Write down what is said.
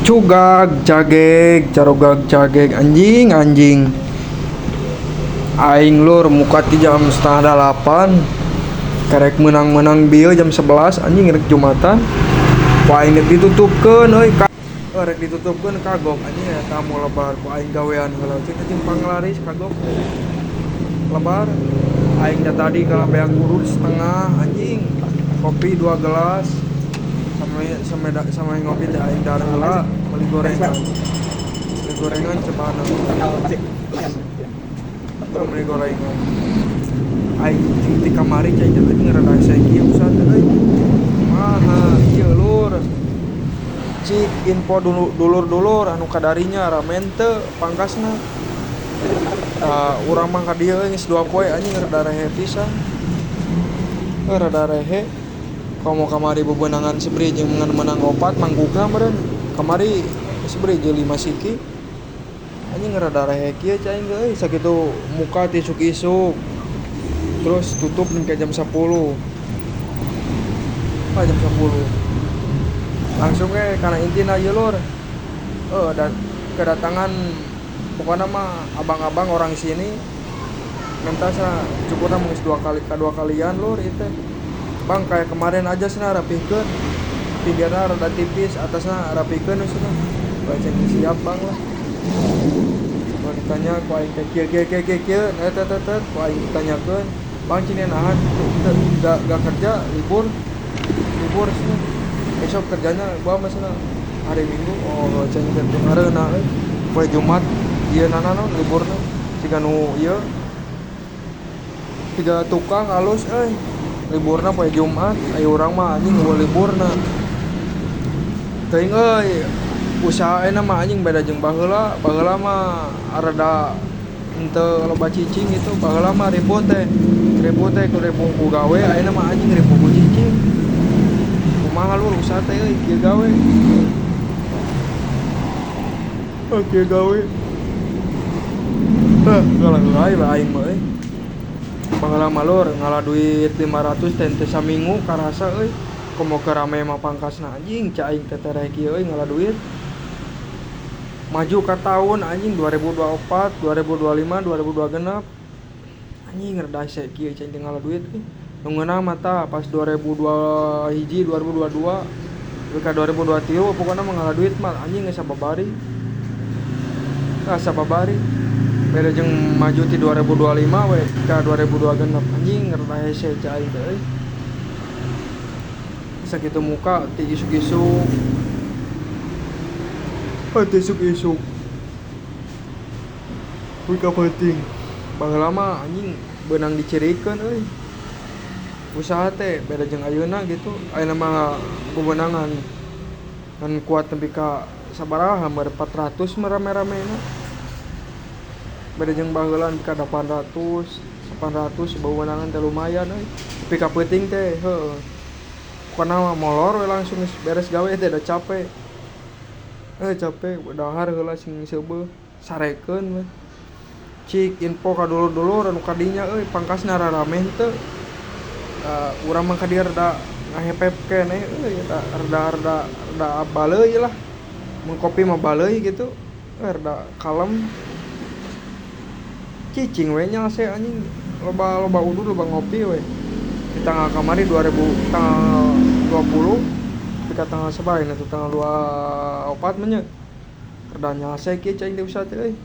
Cugag cageg carogag cageg anjing anjing aing lur muka ti jam 7.30 karek menang-menang bieu jam 11 anjing rek Jumatan ku aing rek ditutupkeun euy rek ditutupkeun kagok anjing aya tamu lebar ku aing gawean heula cek anjing panglaris kagok lebar aing da tadi kalah beak urut setengah anjing kopi 2 gelas sama ngopi teh aing dahar heula beli gorengan cobaan beli gorengan aing ti kamari cai anjing rada hese kieu usaha teh euy kumaha ieu lur cik info dulur-dulur anu kadarinya ramen teu pangkasna urang mah ka dieu geus 2 poe anjing rada rehe pisan rada rehe komo kamari bebenangan seberi jeung menang opat mangkukna meureun kamari seberi jeung 5 siki anjing rada rehe kieu cai aing euy sakitu muka ti isuk-isuk terus tutup ke jam 10 jam 10 langsung ke karena intina ieu lur dan kedatangan pokoknya mah abang-abang orang sini minta cukupna geus dua kalian lur ieu teh bang kayak kemarin aja sana rapihkeun pinggirna rada tipis atasna rapihkeun cenah baca siap bang lah kalau ditanya ku aing teh kieu kieu kieu kieu kieu eta teh ku aing ditanyakeun bang cina nahan gak kerja libur cenah besok kerjanya gua mah cenah hari Minggu oh cing teh ngareuna euy poe Jumat ieu nana naon liburna siga nu ieu tiga tukang alus euy liburna poe Jumat ayo urang mah anjing eueuh liburna teuing euy usaha ayeuna mah anjing beda jeung baheula baheula mah rada henteu loba cicing gitu baheula mah ribut teh ribu ku gawe ayeuna mah anjing ribu ku cicing kumaha lur usaha teh euy kieu gawe kieu gawe heh galah bae aing mah euy baheula mah lur ngalah duit 500 teh teu saminggu karasa euy komo keur rame mah pangkasna anjing ca aing teh tereh kieu euy ngalah duit maju ka tahun anjing 2024 2025 2026 anjing rada hese kieu ca aing teh ngalah duit euy nu ngeunah mah tah pas 2021 2022 ka 2023 pokona mah ngalah duit mah anjing geus sababari sababari beda jeung maju ti 2025 we ka 2026 anjing rada hese ca aing teh euy sakitu muka ti isuk-isuk ti isuk-isuk ka peuting baheula mah anjing beunang dicirikeun euy usaha teh beda jeung ayeuna gitu ayeuna mah bebenangan ngan kuat nepi ka sabaraha meur 400 mah rame-ramena beda jeung baheula nepi ka 800 800 bebenangan teh lumayan euy nepi ka peuting teh heueuh pokona mah molor we langsung geus beres gawe teh da capek capek dahar heula sing seubeuh sarekeun we cik info ka dulur-dulur anu kadinya euy pangkasna rarame henteu urang mah ka dieu rada ngahepep keneh euy eta rada baleuy lah mun kopi mah baleuy gitu rada kalem cicing we nyalse anjing loba udud loba ngopi we di tanggal kamari 2000 tanggal 20 tapi ka tanggal sabaraha atuh tanggal 24 mah nya rada nyalse kieu cai teh usaha teh euy.